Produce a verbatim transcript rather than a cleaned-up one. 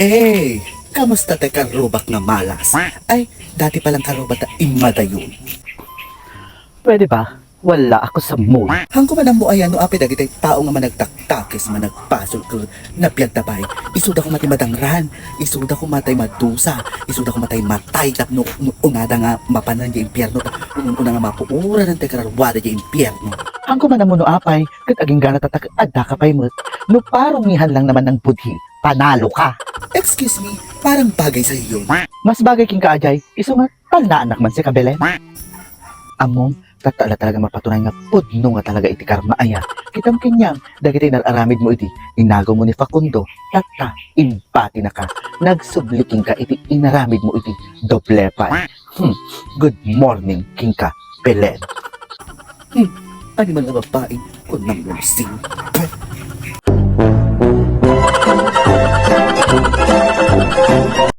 Eh, kamusta tay karrubak nga malas? Ay, dati palang karruba ta immadayon. Pwede ba? Wala ako sa mood. Hangko man ammo aya no apay dagiti tao nga managtaktakis, managpasol ket nabiagda pay. Isuda koma ti madangran, isuda koma tay madusa, isuda koma tay matay tapno no unada nga mapanen diay impierno, ta un-una nga mapuoran tay kararuada diay impierno. Hangko man ammo no apay ket aginggana ta ta-, addaka pay met. No parongihan lang naman ng budhi, panalo ka. Excuse me, parang bagay sa'yo yun. Mas bagay kenka, Ajay, isu nga talnaanak man sika, Belen. Ammom, tatta la talaga mapatunay nga pudno nga talaga iti karma aya. Kitam kaniam, dagiti inar-aramid mo idi inagaw mo ni Facundo, tatta, imbatinaka. Nagsubli kenka iti inaramid mo idi doble pay. Hmm, good morning kenka, Belen. Hmm, animal nga babae, kunam mo sing.